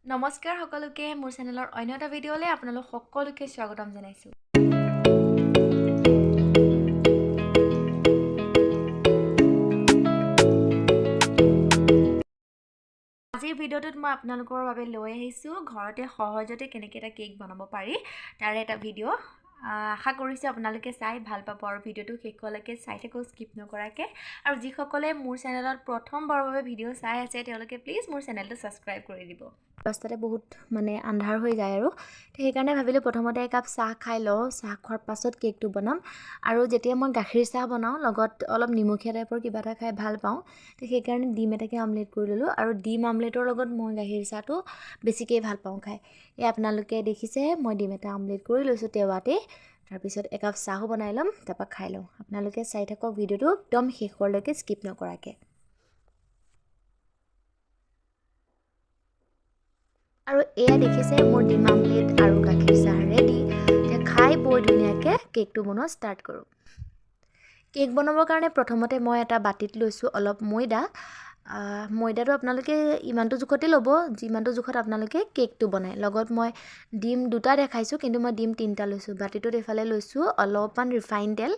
নমস্কাৰ সকলোকে, মোৰ চেনেলৰ অন্য এটা ভিডিঅ'লৈ আপোনালোক সকলোকে স্বাগতম জনাইছোঁ। আজিৰ ভিডিঅ'টোত মই আপোনালোকৰ বাবে লৈ আহিছোঁ ঘৰতে সহজতে কেনেকৈ এটা কেক বনাব পাৰি তাৰে এটা ভিডিঅ'। আশা কৰিছোঁ আপোনালোকে চাই ভাল পাব আৰু ভিডিঅ'টো শেষলৈকে চাই থাকক স্কিপ নকৰাকৈ। আৰু যিসকলে মোৰ চেনেলত প্ৰথমবাৰৰ বাবে ভিডিঅ' চাই আছে তেওঁলোকে প্লিজ মোৰ চেনেলটো ছাবস্ক্ৰাইব কৰি দিব। ৰাস্তাতে বহুত মানে আন্ধাৰ হৈ যায় আৰু সেইকাৰণে ভাবিলোঁ প্ৰথমতে একাপ চাহ খাই লওঁ, চাহ খোৱাৰ পাছত কেকটো বনাম। আৰু যেতিয়া মই গাখীৰ চাহ বনাওঁ লগত অলপ নিমখীয়া টাইপৰ কিবা এটা খাই ভাল পাওঁ, তো সেইকাৰণে ডিম এটাকে অমলেট কৰি ল'লোঁ। আৰু ডিম অমলেটৰ লগত মই গাখীৰ চাহটো বেছিকেই ভাল পাওঁ খাই। এই আপোনালোকে দেখিছে মই ডিম এটা অমলেট কৰি লৈছোঁ টেৱাতেই। তাৰপিছত একাপ চাহো বনাই ল'ম, তাৰপৰা খাই লওঁ। আপোনালোকে চাই থাকক ভিডিঅ'টো একদম শেষৰলৈকে স্কিপ নকৰাকৈ। আৰু এয়া দেখিছে মোৰ ডিম আমলেট আৰু গাখীৰ চাহ ৰেডি। এতিয়া খাই বৈ ধুনীয়াকৈ কেকটো বনোৱা ষ্টাৰ্ট কৰোঁ। কেক বনাবৰ কাৰণে প্ৰথমতে মই এটা বাতিত লৈছোঁ অলপ ময়দা। ময়দাটো আপোনালোকে ইমানটো জোখতে ল'ব যিমানটো জোখত আপোনালোকে কেকটো বনায়। লগত মই ডিম দুটা দেখাইছোঁ, কিন্তু মই ডিম তিনিটা লৈছোঁ। বাতিটোত এইফালে লৈছোঁ অলপমান ৰিফাইন তেল।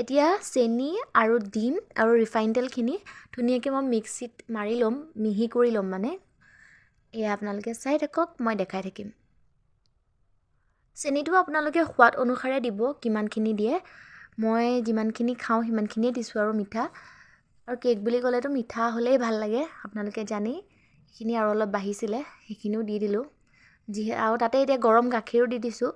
এতিয়া চেনি আৰু ডিম আৰু ৰিফাইন তেলখিনি ধুনীয়াকৈ মই মিক্সিত মাৰি ল'ম, মিহি কৰি ল'ম মানে। এয়া আপোনালোকে চাই থাকক, মই দেখাই থাকিম। চেনিটো আপোনালোকে সোৱাদ অনুসাৰে দিব, কিমানখিনি দিয়ে। মই যিমানখিনি খাওঁ সিমানখিনিয়ে দিছোঁ আৰু মিঠা। আৰু কেক বুলি ক'লেতো মিঠা হ'লেই ভাল লাগে, আপোনালোকে জানেই। সেইখিনি আৰু অলপ বাঢ়িছিলে, সেইখিনিও দি দিলোঁ। আৰু তাতে এতিয়া গৰম গাখীৰো দি দিছোঁ।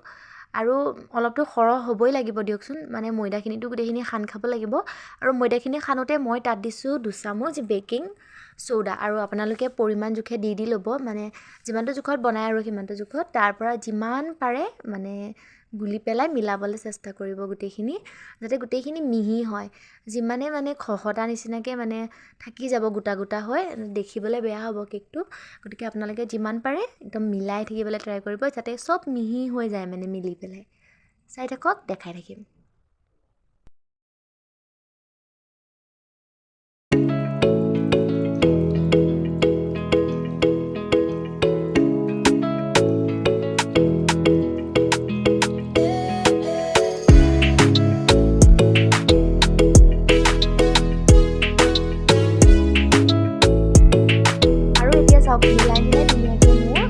আৰু অলপতো সৰহ হ'বই লাগিব দিয়কচোন, মানে ময়দাখিনিতো গোটেইখিনি সান খাব লাগিব। আৰু ময়দাখিনি সানোতে মই তাত দিছোঁ 2 চামুচ বেকিং চ'ডা। আৰু আপোনালোকে পৰিমাণ জোখে দি দি ল'ব, মানে যিমানটো জোখত বনায় আৰু সিমানটো জোখত তাৰ পৰা যিমান পাৰে মানে গুলি পেলাই মিলাবলৈ চেষ্টা কৰিব গোটেইখিনি, যাতে গোটেইখিনি মিহি হয়। যিমানে মানে খহটা নিচিনাকৈ মানে থাকি যাব গোটা গোটা হৈ, দেখিবলৈ বেয়া হ'ব কেকটো। গতিকে আপোনালোকে যিমান পাৰে একদম মিলাই থাকিবলৈ ট্ৰাই কৰিব, যাতে চব মিহি হৈ যায় মানে মিলি পেলাই। চাই থাকক, দেখাই থাকিম। আৰু এতিয়া চাওক, মিলাই মিলাই ধুনীয়াকৈ মোৰ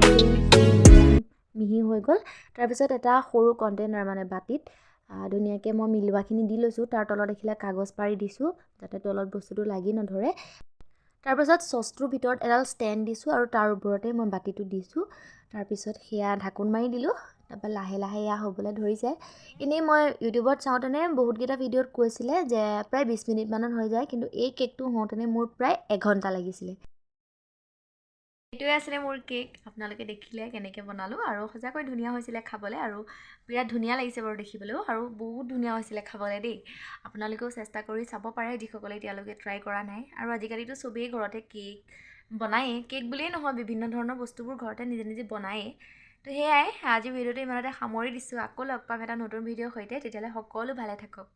মিহি হৈ গ'ল। তাৰপিছত এটা সৰু কণ্টেইনাৰ মানে বাতিত ধুনীয়াকৈ মই মিলোৱাখিনি দি লৈছোঁ। তাৰ তলত এখিলা কাগজ পাৰি দিছোঁ, যাতে তলত বস্তুটো লাগি নধৰে। তাৰপাছত চচটোৰ ভিতৰত এডাল ষ্টেণ্ড দিছোঁ আৰু তাৰ ওপৰতে মই বাতিটো দিছোঁ। তাৰপিছত সেয়া ঢাকোন মাৰি দিলোঁ। তাৰপৰা লাহে লাহে এয়া হ'বলৈ ধৰিছে। এনেই মই ইউটিউবত চাওঁতেনে বহুতকেইটা ভিডিঅ'ত কৈছিলে যে প্ৰায় 20 মিনিটমানত হৈ যায়, কিন্তু এই কেকটো হওঁতেনে মোৰ প্ৰায় এঘণ্টা লাগিছিলে। এইটোৱে আছিলে মোৰ কেক। আপোনালোকে দেখিলে কেনেকৈ বনালোঁ আৰু সঁচাকৈ ধুনীয়া হৈছিলে খাবলৈ আৰু বিৰাট ধুনীয়া লাগিছে বাৰু দেখিবলৈও আৰু বহুত ধুনীয়া হৈছিলে খাবলৈ দেই। আপোনালোকেও চেষ্টা কৰি চাব পাৰে, যিসকলে এতিয়ালৈকে ট্ৰাই কৰা নাই। আৰু আজিকালিতো চবেই ঘৰতে কেক বনায়েই। কেক বুলিয়েই নহয়, বিভিন্ন ধৰণৰ বস্তুবোৰ ঘৰতে নিজে নিজে বনায়েই। তো সেয়াই, আজি ভিডিঅ'টো ইমানতে সামৰি দিছোঁ। আকৌ লগ পাম এটা নতুন ভিডিঅ'ৰ সৈতে। তেতিয়াহ'লে সকলো ভালে থাকক।